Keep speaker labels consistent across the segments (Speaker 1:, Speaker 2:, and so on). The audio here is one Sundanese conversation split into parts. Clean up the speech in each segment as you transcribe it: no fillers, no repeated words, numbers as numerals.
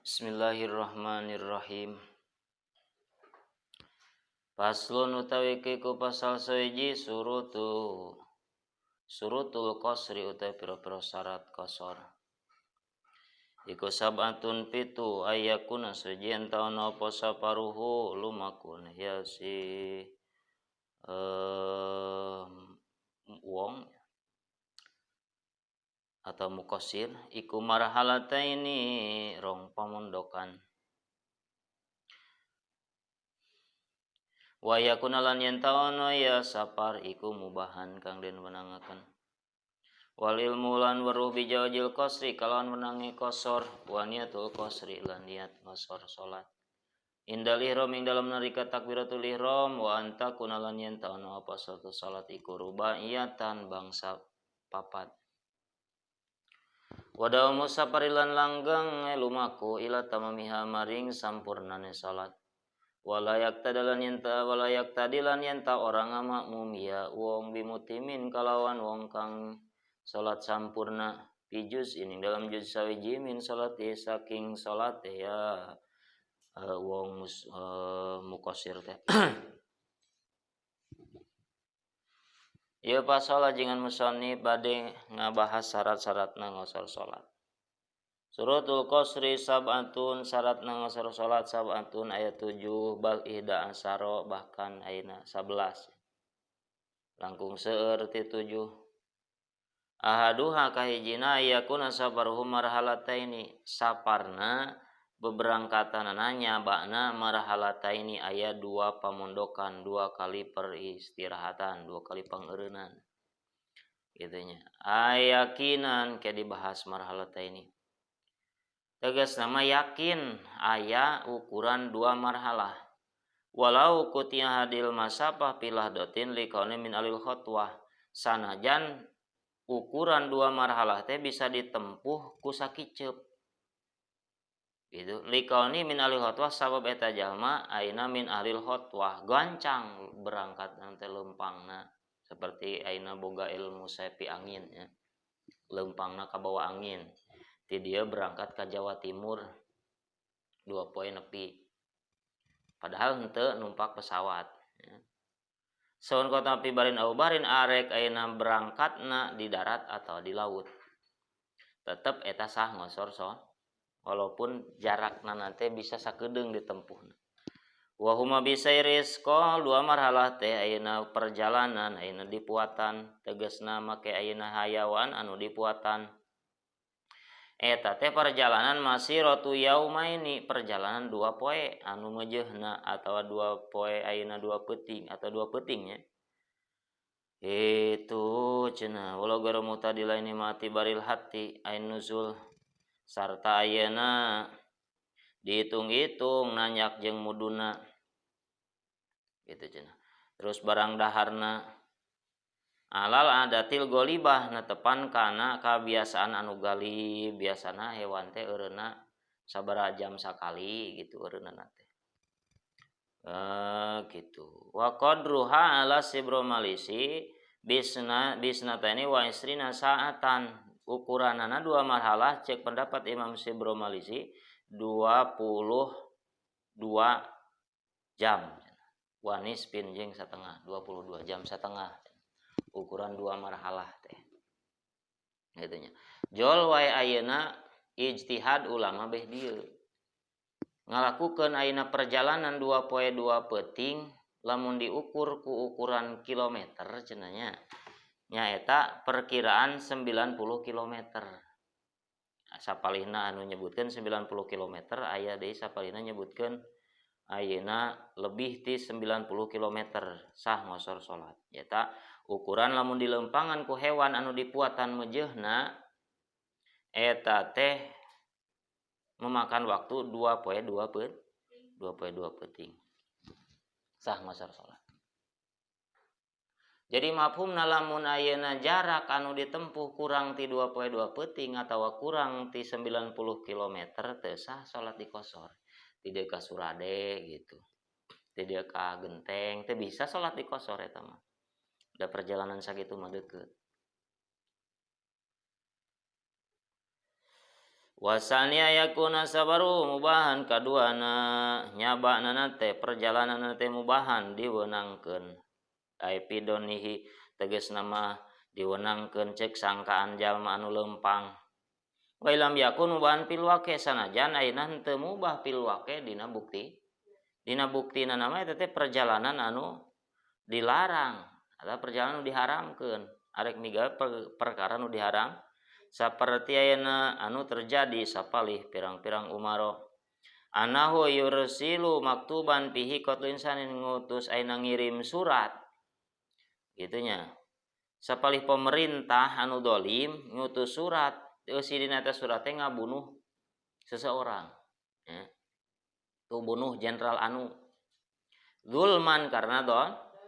Speaker 1: Bismillahirrahmanirrahim. Faslun utawi ku pasal sahiji surutul qasri utawi pira-pira syarat qasar. Iku sab'atun pitu ayakuna suji enta ana apa saparuhu lumakun ya si wong atau mukosir iku marhalataini rong pamondokan. Wa yakuna lan yen ta ana ya sapar iku mubahan kang den wenangaken. Wal ilmu lan weruh bijawajil qasri kalawan wenange qasar wa niatul qasri lan niat qasar salat. Indal ihram ing dalem nalika takbiratul ihram wa anta kuna lan yen ta ana apa satu salat iku rubaiyatan bangsa papat. Wadawu musafarilan langgeng lumaku ila tamamiha maring sampurnane salat. Walayak tadalan yenta walayak tadilan yenta orang makmum ya wong bimutimin kalawan wong kang salat sampurna fi juz ini dalam juz sawiji min salati saking salat ya wong mukosir teh. Ieu pasal ajengan musannif bade ngabahas syarat-syaratna ngosor salat. Surutul qasri sab'atun syaratna ngosor salat sab'atun ayat 7 bal ihda asara bahkan ayana 11. Langkung seueur ti 7. Ahaduha kahijina yakuna safaruhu marhalataini saparna beberangkatanana nyabakna marhalataini aya 2 pamondokan, 2 kali peristirahatan, 2 kali pangeureunan. Gitu nya. Ayakinan ke dibahas marhalataini. Tegas nama yakin aya ukuran 2 marhalah. Walau kutia hadil masafah pilah dotin likaune min alil khotwah. Sanajan ukuran 2 marhalah teh bisa ditempuh ku sakiceup. Gitu. Likauni min alil khotwah sabab eta jalma aina min alil khotwah gancang berangkat nanti lempangna seperti aina boga ilmu sepi angin ya. Lempangna kabawa angin. Ti dia berangkat ke Jawa Timur 2 poe nepi. Padahal henteu numpak pesawat ya. Saun kota pi barin au barin arek ayeuna berangkatna di darat atau di laut. Tetep eta sah ngosor so. Walaupun jarakna nanti bisa sakedeung ditempuhna. Wa huma bisairis qol 2 marhalah teh ayeuna perjalanan ayeuna dipuatan tegasna make ayeuna hayawan anu dipuatan. Eta teh perjalanan masiratu yaumaini perjalanan 2 poe anu meujeuhna atawa 2 poe ayeuna 2 peuting atau 2 peuting nya. Itu cenah walau garu mutadilaini mati baril hati ain nuzul sarta ayeuna dihitung-hitung nanyak jeung muduna gitu cenah. Terus barang daharna alal adatil golibah netepan kana kabiasaan anu galib biasana hewan teh eureuna sabaraha jam sakali gitu eureunana teh. Gitu. Wa qadruha ala sibromalisi bisna bisnataini wa isrina sa'atan. Ukuranana 2 marhalah cek pendapat Imam Sibromalisi 22 jam. Wanis pin jeung setengah, 22 jam setengah. Ukuran 2 marhalah teh. Gitu nya. Jol wae ayeuna ijtihad ulama beh dieu. Ngalakukeun ayeuna perjalanan 2 poe 2 peuting lamun diukur ku ukuran kilometer cenah nya. Nyaeta perkiraan 90 kilometer. Sapalihna anu nyebutkeun 90 kilometer aya deui sapalihna nyebutkeun ayeuna lebih ti 90 kilometer sah ngosor salat. Nyaeta ukuran lamun dilempangan ku hewan anu dipuatan meujeuhna eta teh memakan waktu 2 poe 2 peut, 2 poe 2 peuting. Sah ngosor salat. Jadi mafhumna lamun ayeuna jarak anu ditempuh kurang ti 2 poe 2 peuting atawa kurang ti 90 kilometer teu sah salat dikosor. Ti dieu ka Surade gitu. Ti dieu ka Genteng teu bisa salat dikosor eta mah. Da perjalanan sakitu mah deukeut. Wasania yakuna sabaru mubahan kaduana nyabana teh perjalanan teh mubahan diwenangkeun ai pidonihi tegasna mah diwenangkeun cek sangkaan jalma anu lempang wa ilam yakun mubahan fil waqi sanajan ayeuna henteu mubah fil waqi dina bukti dina buktina mah eta teh perjalanan anu dilarang atau perjalanan anu diharamkeun arek migawe perkara nu diharam saperti ayeuna anu terjadi sapalih pirang-pirang umaro anahu yursilu maktuban fihi qatlu insanin ngutus ayeuna ngirim surat gitunya sapalih pemerintah anu dolim ngutus surat eusi dina eta surat teh ngabunuh seseorang ya. Tuh bunuh jenderal anu zulman karena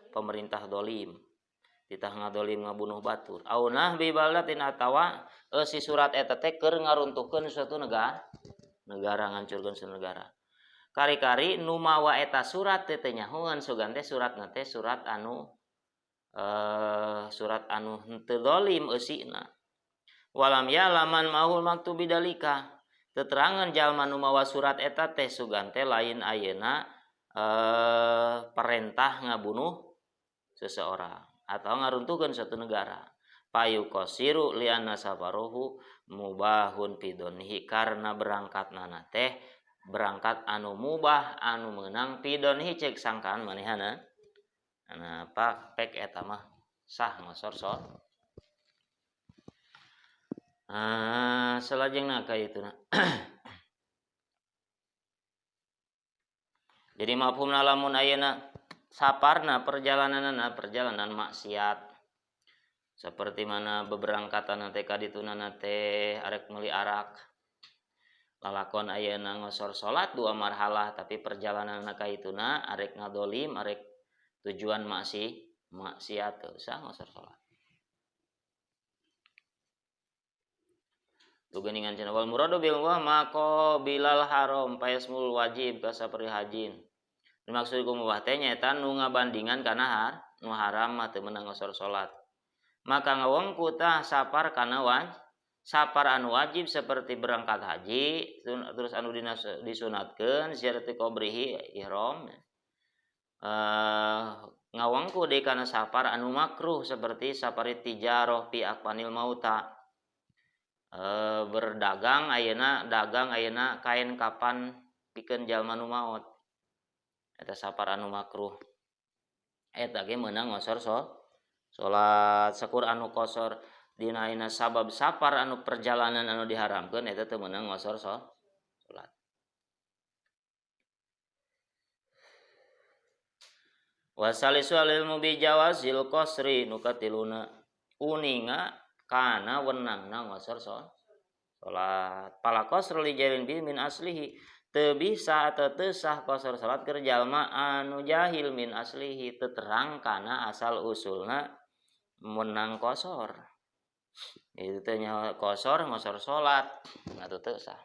Speaker 1: pemerintah dolim titah ngadolim ngabunuh batur au nahbi baldatin atawa si surat eta teh keur ngaruntuhkeun suatu negara negara ngancurkeun suatu negara kari-kari nu mawa eta surat teh teu nyahoeun sugan teh suratna teh surat anu surat anu henteu dolim eusina walam ya'laman mahul maktubi dalika teterangan jalma nu mawa surat eta teh sugan teh lain ayeuna perintah ngabunuh seseorang atau ngaruntuhkeun suatu negara payu qasiru lianna safaruhu mubahun pidonihi karena berangkatna teh berangkat anu mubah anu meunang pidonihi cek sangkaan manehana nah pak pek eta mah sah ngosor sol salajengna ka ituna jadi mafhumna lamun ayeuna saparna perjalananna perjalanan maksiat seperti mana beberangkatan teh ka dituna teh arek meuli arak lalakon ayeuna ngosor salat dua marhalah tapi perjalananna ka ituna arek ngadolim arek tujuan maksiat teu sah ngosor salat tu geuningan cenah wal muradu bil wa maqabilal haram payasmul wajib kasapri hajin dimaksud ku mubah teh nyaeta nu ngabandingan kana nu haram mah teu meunang ngosor salat maka ngawengku tah sapar kana sapar anu wajib seperti berangkat haji terus anu disunatkeun ziarati qabrihi ihram ngawengku deui kana sapar anu makruh seperti sapari tijaroh fi akfanil mauta berdagang ayeuna dagang ayeuna kain kapan pikeun jalma nu maot eta sapar anu makruh eta ge meunang ngosor salat sakur anu kosor dina ayeuna sabab sapar anu perjalanan anu diharamkeun eta teu meunang ngosor salat wasalisu alilmu bi jawazil qasri nu katiluna uninga kana wenangna ngosor salat pala qasr li jalin bi min aslihi teu bisa atau teu sah qasar salat keur jalma anu jahil min aslihi teu terang kana asal usulna meunang qasar itu teh nya qasar ngosor salat atuh teu sah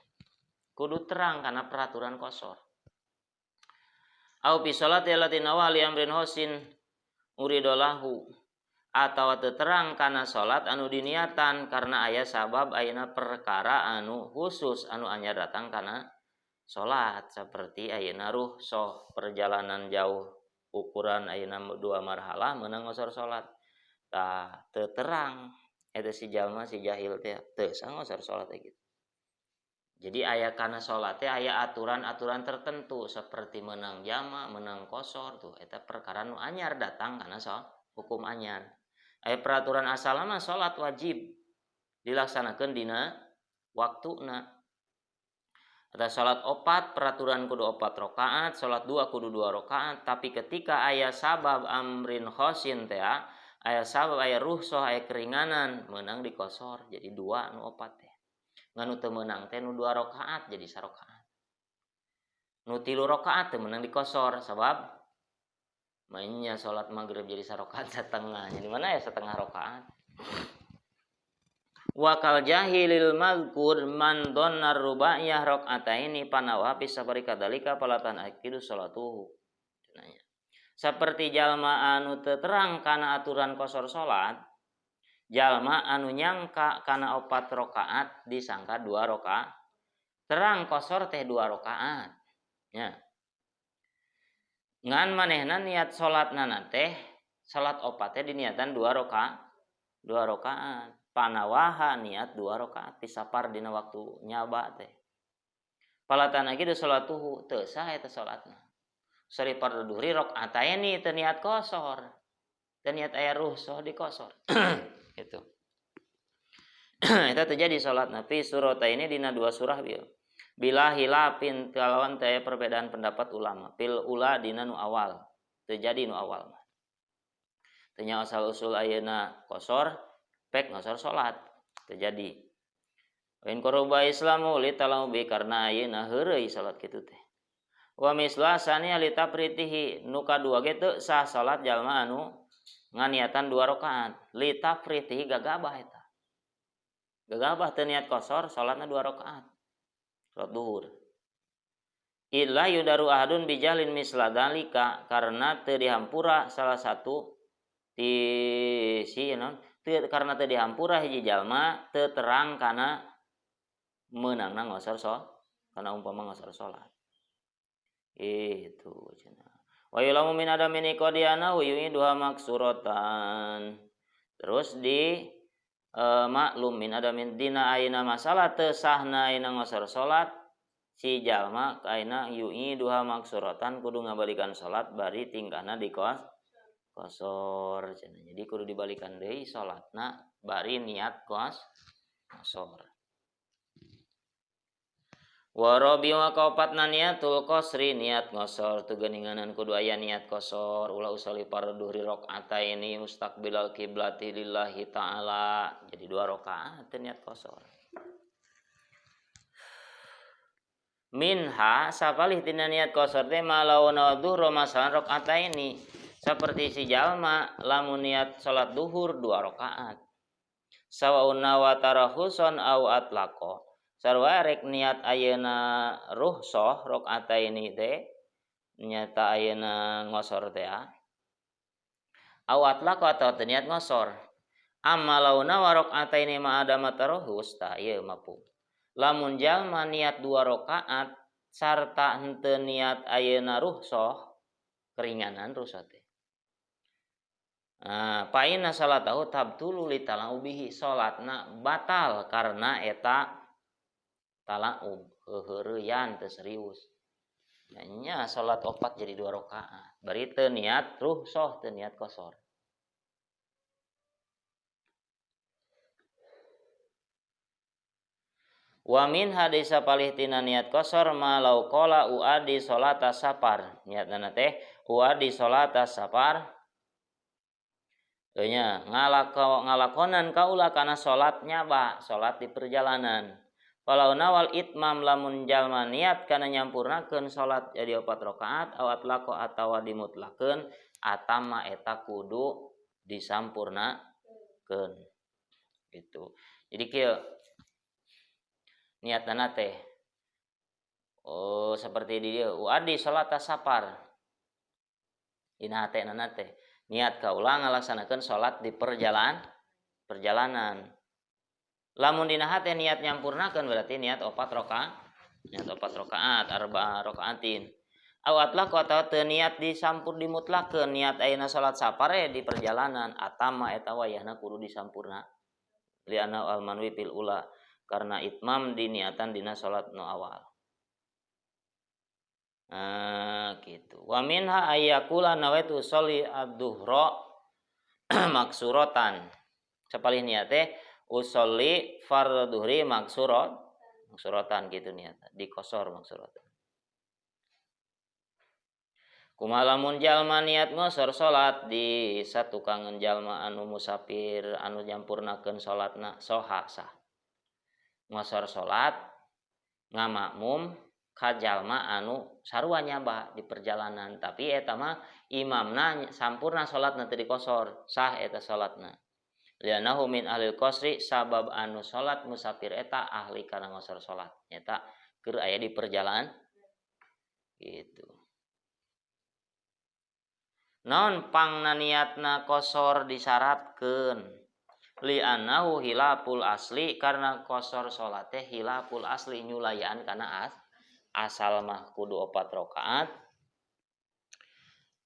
Speaker 1: kudu terang kana peraturan qasar au fi salati allati nawa li amrin hosin uridolahu atawa teu terang kana salat anu diniatan karena aya sabab ayeuna perkara anu khusus anu anyar datang kana salat seperti ayeuna ruhsoh perjalanan jauh ukuran ayeuna dua marhalah meunang ngosor salat tah teu terang eta si jalma si jahil teh teu sah ngosor salat teh gitu. Jadi aya kana salat teh aya aturan-aturan tertentu seperti meunang jama, meunang kosor tuh eta perkara nu anyar datang kana hukum anyar. Aya peraturan asal mah salat wajib dilaksanakeun dina waktuna. Ada salat opat peraturan kudu opat rakaat, salat dua kudu dua rakaat, tapi ketika aya sabab amrin khosin teh aya sabab aya ruhsoh aya keringanan meunang dikosor jadi dua nu opat teh. Ngan nu teu meunang teh nu dua rakaat jadi sarakaat. Nu tilu rakaat teu meunang dikosor sabab mainnya salat maghrib jadi sarakaat setengah. Jadi mana ya setengah rakaat. Wakal jahilil mazkur man dhanna rubaiyah rakaataini panawa fi safari kadalika palatan akidu salatuhu. Cenanya. Seperti jalma anu teu terang kana aturan kosor salat, jalma anu nyangka kana opat rakaat disangka dua rakaat. Terang kosor teh 2 rakaat. Nya. Ngan manehna niat salatna teh salat opat teh diniatan 2 rakaat. 2 rakaat. Panawaha niat 2 rakaat ti sapar dina waktu nyaba teh. Palatana kitu salatuhu teu sah eta salatna. Sari fardhu duhri rakaataini teu niat kosor. Teu niat aya ruhsah di kosor. Gitu. Eta terjadi salatna fi surataini dina 2 surah bieu. Bila hilafin kalawan teh perbedaan pendapat ulama. Fil ula dina nu awal. Terjadi nu awal mah. Teu nya asal usul ayeuna kosor pek ngosor salat terjadi. Wa in qaruba islamu li talaubi karena ayeuna heureuy salat kitu teh. Wa misla sania li tafritihi nu kadua ge teu sah salat jalma anu nganiatan 2 rakaat li tafritihi gagabah eta. Gagabah teu niat kosor salatna 2 rakaat. Salat duhur. Illa yudaru ahadun bijahlin misla dalika karena teu dihampura salah satu ti si naon teu karena teu dihampura hiji jalma teu terang kana meunangna ngosor kana umpama ngosor salat. Itu cenah. Wa yulamu min adami niqadiana wa yu'iduha maksuratan. Terus di maklum min adamin dina ayeuna masalah teu sahna ayeuna ngosor salat si jalma ayeuna yu'iduha maksuratan kudu ngabalikan salat bari tingkahna di kosor cenah. Jadi kudu dibalikan deui salatna bari niat kosor. Wa rabi wa kaopatna niatul qasri niat ngosor teu geuninganan kudu aya niat kosor ulah usolli fardhu rakaataini mustaqbilal kiblati lillahi ta'ala. Jadi 2 rakaat teu niat kosor. Minha sapalih tina niat kosor teh malauna dhuhra masalan rakaataini seperti si jalma lamun niat salat duhur 2 rakaat. Sawaun nawa tarahuson au atlaqo. Sarua rek niat ayeuna ruhsoh rakaataini teh nyata ayeuna ngosor teh au atlaqo atau teu niat ngosor. Amma launa wa rakaataini ma adama tarahus tah ieu mapung. Lamun jalma niat 2 rakaat sarta henteu niat ayeuna ruhsoh keringanan ruhsoh teh. Nah, fa inna salatahu tabtulu li talaubihi salatna batal karena eta talaub heuheureyan teu serius. Nya salat opat jadi 2 rakaat. Bari teu niat ruhsoh teu niat kosor. Wa min hadisa palih tina niat kosor ma lau qala uadi salata safar. Niatna teh uadi salata safar. Nya ngalakonan kaula kana salat nyaba, salat di perjalanan. Walau nawal itmam lamun jalma niat kana nyampurnakeun salat jadi 4 rakaat aw atlaqo atawa dimutlakeun atama eta kudu disampurnakeun. Gitu. Jadi kieu niatna teh oh seperti di dieu uadi salat safar. Dina hatena teh niat kaula ngalaksanakeun salat di perjalanan. Lamun dina hate niat nyampurnakeun berarti niat 4 rakaat, niat 4 rakaat, arba rakaatin. Aw atlaq atawa teu niat disampur dimutlakeun niat ayeuna salat safar di perjalanan atama eta wayahna kudu disampurna. Liana al manwi fil ula karena itmam diniatan dina salat nu awal. Nah, gitu. Wa minha ayyakula nawaitu sholli ad-duhra maksuratan. Sapalih niat teh usolli fardhu duhri maksuratan gitu niat dikosor maksuratan. Kumaha lamun jalma niat ngosor salat di satukangan jalma anu musafir anu nyampurnakeun salatna soha sah. Ngosor salat ngamakmum ka jalma anu sarua nyaba di perjalanan tapi eta mah imamna sampurna salatna teu dikosor sah eta salatna. Lianahu min ahlil qasri sabab anu salat musafir eta ahli kana ngosor salat nyata keur aya di perjalanan gitu. Naon pangna niatna kosor disyaratkeun Li annahu hilaful asli karena qasar salat teh hilaful asli nyulayaan kana asal mah kudu 4 rakaat.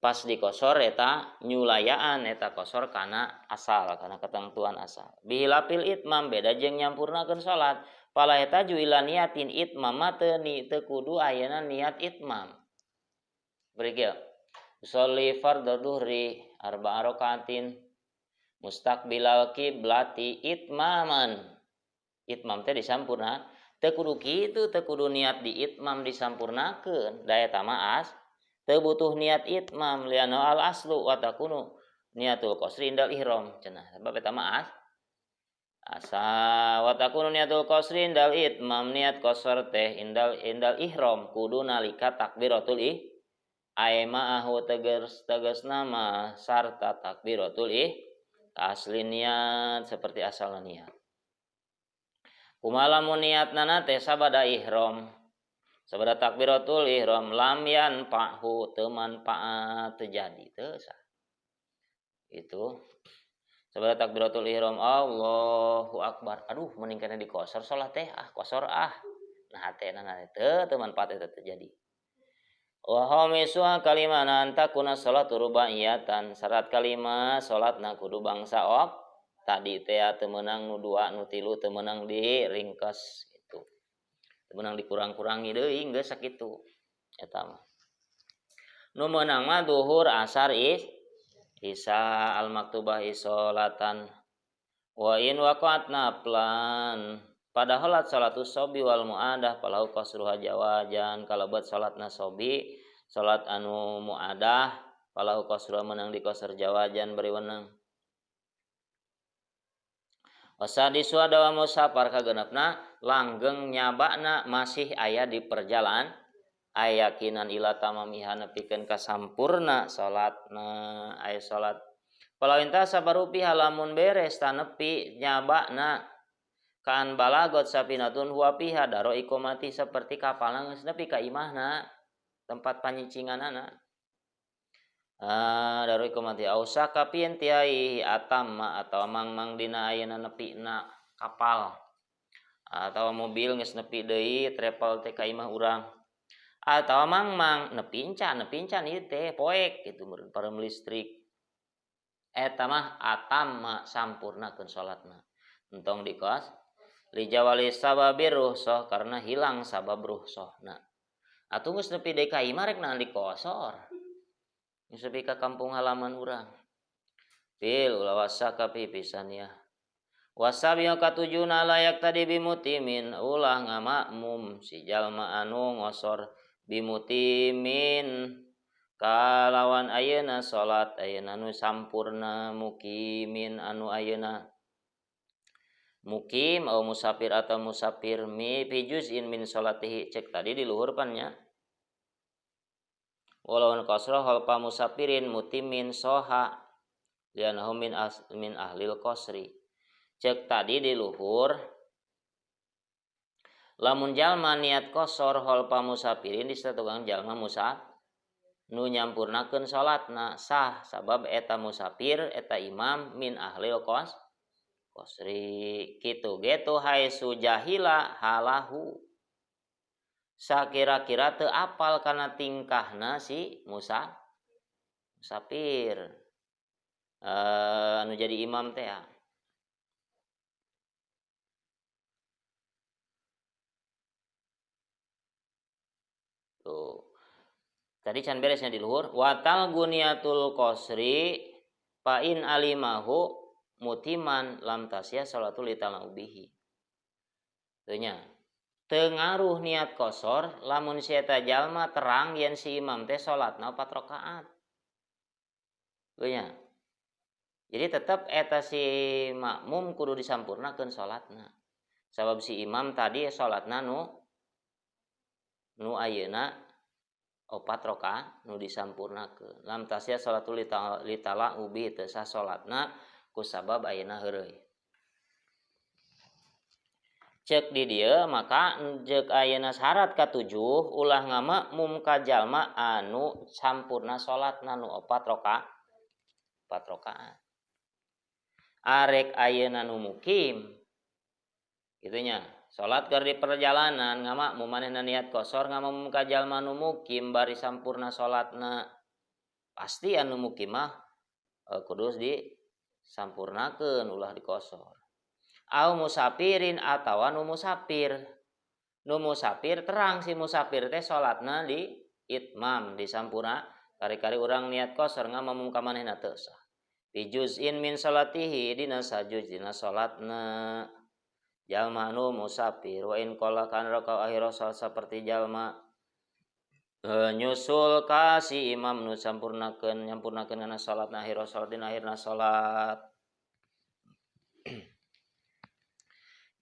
Speaker 1: Pas dikosor eta nyulayaan eta kosor kana asal, kana ketentuan asal. Bihilafil itmam beda jeung nyampurnakeun salat. Pala eta juila niatin itmam mah teu kudu ayeuna niat itmam. Beri kieu. Sholli fardhu dhuhri arba'a rakaatin mustaqbilal kiblati itmaman. Itmam teh disampurna. Teu kudu kitu, teu kudu niat di itmam disampurnakeun. Da eta mah teu butuh niat itmam liana al aslu wa takunu niatul qasri indal ihram cenah. Sebab eta mah asa wa takunu niatul qasri indal itmam, niat qasar teh indal ihram kudu nalika takbiratul ai ma'ahu tegas nama sarta takbiratul asli niat seperti asal niat. Kumaha lamun niatna teh sabada ihram, sabada takbiratul ihram lam yanfa'hu teu manfaat teu jadi teu sah. Itu sabada takbiratul ihram Allahu akbar. Aduh mending kana dikosor salat teh ah kosor ah. Nah hatena teu manfaat eta teu jadi. Wa khamisua kalimana antakuna salatu rubaiyatan, syarat kalima salatna kudu bangsa ok tadi teh teu meunang nu 2 nu 3 teu meunang diringkes gitu. Teu meunang dikurang-kurangi deui geus sakitu eta mah. Nu meunang mah duhur asar isya al maktubah isolatan wa in waqat naflan padahal salatus sobi wal muadah falahu qasruha jawajan kalebet salatna sobi salat anu muadah falahu qasruha meunang dikosor jawajan beri wenang. Wasadisu dawamu safar kagenepna langgeng nyabakna masih aya di perjalanan ayakinan ila tamamiha nepikeun ka sampurna salatna aya salat. Falau inta sabaru piha lamun beres tanepi nyabakna kan balagot sapinatun huwa piha daro iqamati seperti kapal geus nepi ka imahna tempat panyicinganana. Daro iqamati ausa kapien tiai atamma atau mangmang dina ayeuna nepina kapal atau mobil geus nepi deui travel teh ka imah urang atau mangmang nepi encan ieu teh poek kitu meureun parem listrik eta mah atamma sampurnakeun salatna entong dikos li jawali sababir ruhsoh karena hilang sabab ruhsohna. Atuh geus nepi deui ka imah rek naon dikosor. Geus nepi ka kampung halaman urang. Fil ulah wasaka pi pisan ya. Wasabiyo katujuna layak tadi bimutimin ulah ngamakmum si jalma anu ngosor bimutimin kalawan ayeuna salat ayeuna nu sampurna mukimin anu ayeuna mukim atau musafir atau musafir mi fi juz'in min salatihi cek tadi di luhur pan nya walau qasra khalfa musafirin mutimin soha lianahu min ahlil qasri cek tadi di luhur lamun jalma niat qasar khalfa musafirin di satukang jalma musafir nu nyampurnakeun salatna sah sabab eta musafir eta imam min ahlil qasri kitu getu haesu jahila halahu sakira-kira teu apal kana tingkahna si musafir anu jadi imam teh ya. Tuh tadi can beresnya di luhur watal guniatul qasri fa in alimahu mutiman lam tasya salatul litalaubihi. Teu nya. Teu ngaruh niat kosor lamun si eta jalma terang yen si imam teh salatna 4 rakaat. Teu nya. Jadi tetep eta si makmum kudu disampurnakeun salatna. Sabab si imam tadi salatna nu ayeuna 4 rakaat nu disampurnakeun. Lam tasya salatul litalaubi teu sah salatna ku sabab ayeuna heureuy. Cek di dieu maka jeung ayeuna syarat katujuh ulah ngamakmum ka jalma anu sampurna salatna nu 4 rakaat. 4 rakaat. Arek ayeuna nu mukim kitu nya, salat keur di perjalanan ngamakmum manehna niat qosor, ngamakmum ka jalma nu mukim bari sampurna salatna, pasti anu mukim mah kudu disampurnakeun, ulah dikosor. Au musafirin atawa nu musafir, nu musafir terang si musafir teh salatna di itmam, disampurna. Kari-kari urang niat qosor ngamakmum ka manehna teu sah. Bi juz'in min salatihi dina sajuz dina salatna jalma nu musafir. Wa in qala kan raka akhir salat, saperti jalma nyusul ka si imam nu sampurnakeun, nyampurnakeun kana salatna akhir salat dina akhirna salat.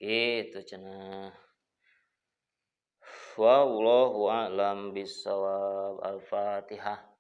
Speaker 1: Gitu cenah. Wallahu a'lam bissawab. Al-Fatihah.